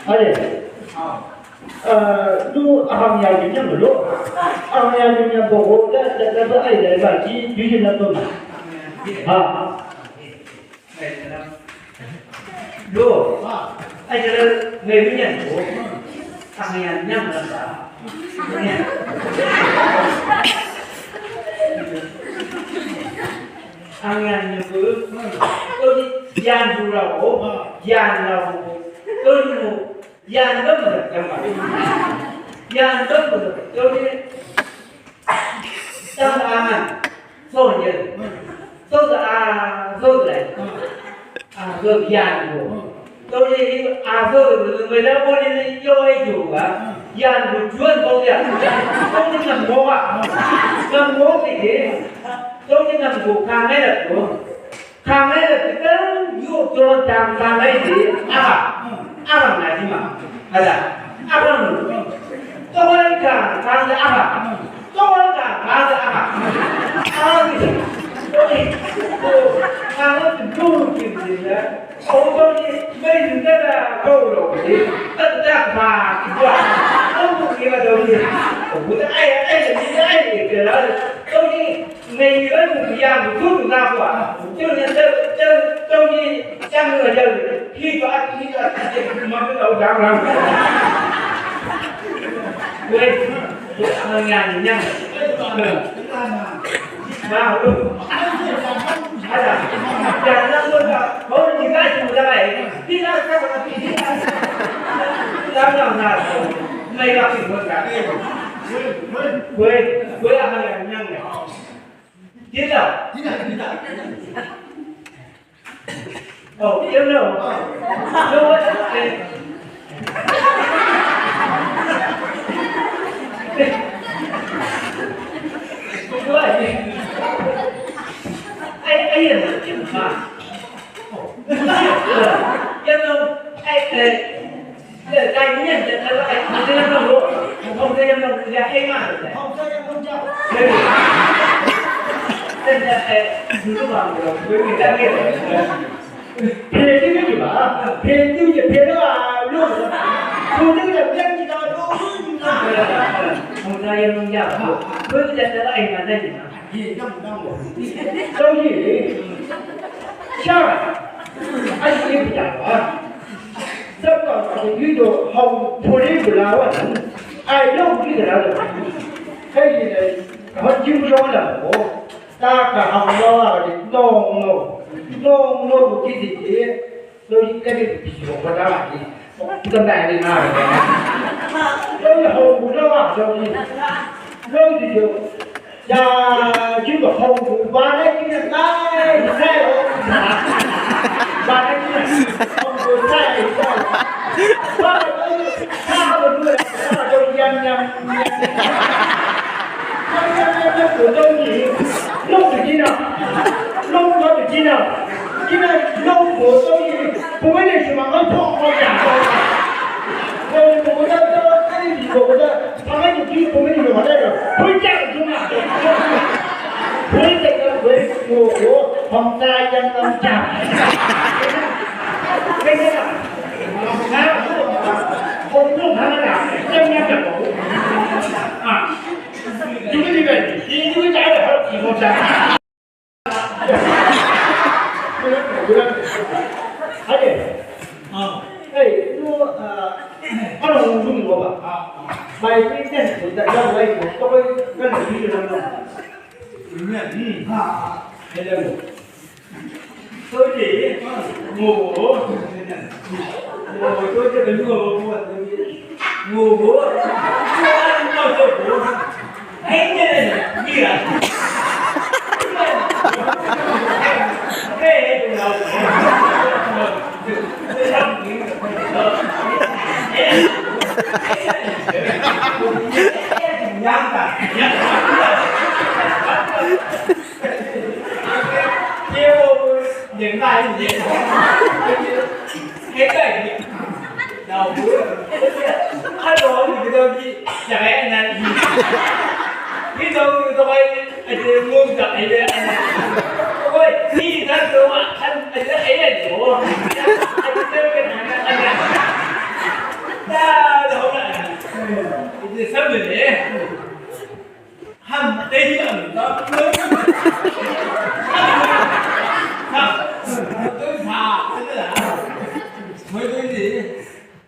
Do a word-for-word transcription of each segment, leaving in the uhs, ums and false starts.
Are, ah, lu ahang ya dunia mulu, ahang ya dunia bogo da da da da ai da ba ki dunia na to. Ha. Lo, ai da da ngai dunia bogo. Ahang ya dunia mulu da. Ahang ya dunia bogo. Todi yan dura o, yan la o. Todi mo Yan dong da, yan ba. Yan dong da, dong ni. Dong aman. So ye. So da, a, so da. A, so yan go. Dong ni, a, so da, me da mo ni yo ai ju ga. Yan go juan go ya. Dong ni ngam go ga. Ngam go ki de. Dong ni ngam go ka ngai da go. Kang ai da kita, yu tolong kang, kang ai di, aha, aha na di ma, ada, aha nu, tolong kang, kang ai aha, tolong kang, kang ai aha, aha ni, tolong, kang ai di dulu kiri ya, oh tolong ni, mai di da da, kau lo di, da da ba, ba, oh ni ma tolong ni, oh da ai ai ni ai ni kira, tolong ni. Ngai ni ran mu yang tu tu na kwa. Tu na tu tu tu ni yang ni jauh. Hi tu aku ni tu aku ni ma tu tahu jauh jauh. Weh, tu yang yang. Nah, tu. Ada. Jangan tu tak. Kau ni kasih mudah eh. Tidak tak. Tidak nak nak. Ngai lagi mudah. Weh, weh, yang yang. Tidak. Tidak, tidak. Oh, you know. No, what? What? I, I, ah. Oh. You know, I, uh, Sabab aku itu hau puri belawan, ai lo kita lalu. Kai ni, hau jiu lo lalu. Ta ka hau lo ada nong lo, nong lo kita ni. Lo kita ni bisa pada lagi. Kita main ni na. Lo hau lo ada ni. Lo di jo. Ya, juga honggu, bana kina, sai, sai. Bana kina, honggu, sai, sai. Bana kina, sai, sai, sai, yam, yam, yam. Yam, yam, yam, yam, yam, yam, yam. Lo kina, lo kina. Kina, lo kina. Pumene sima ngai po ko ya. Ko ko da da, ai ko ko da. Pumene ki pumene yo da. Ko ya ko na. Ko ya ko ko ko hong ta ya na ta. Ko ya. Ha? Ko ko ha na. Ya na ko. Ah. Ju ni ga. Ni ju ja ha ki mo ja. Ade. Ah. Ei, tu, ah, ano ujung gua ba. Ah. Mai ni ten, da da lai ko, to ko kan ni na na.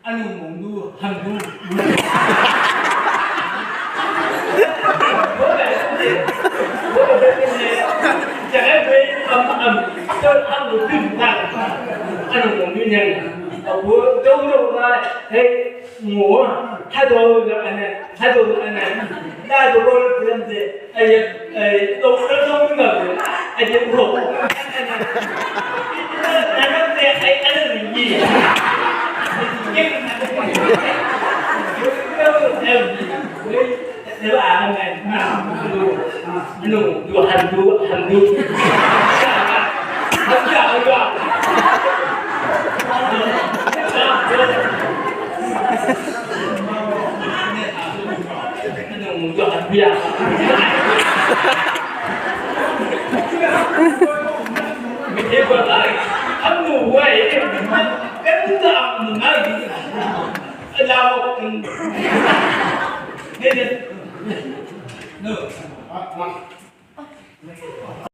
Anu mong du, han du. Anu mong du nian. Abu, dau dau na, hei, mo, hadau na, ana, hadau na, ana. Na dau dau na, ai, ai, dau dau na, ai, dau dau.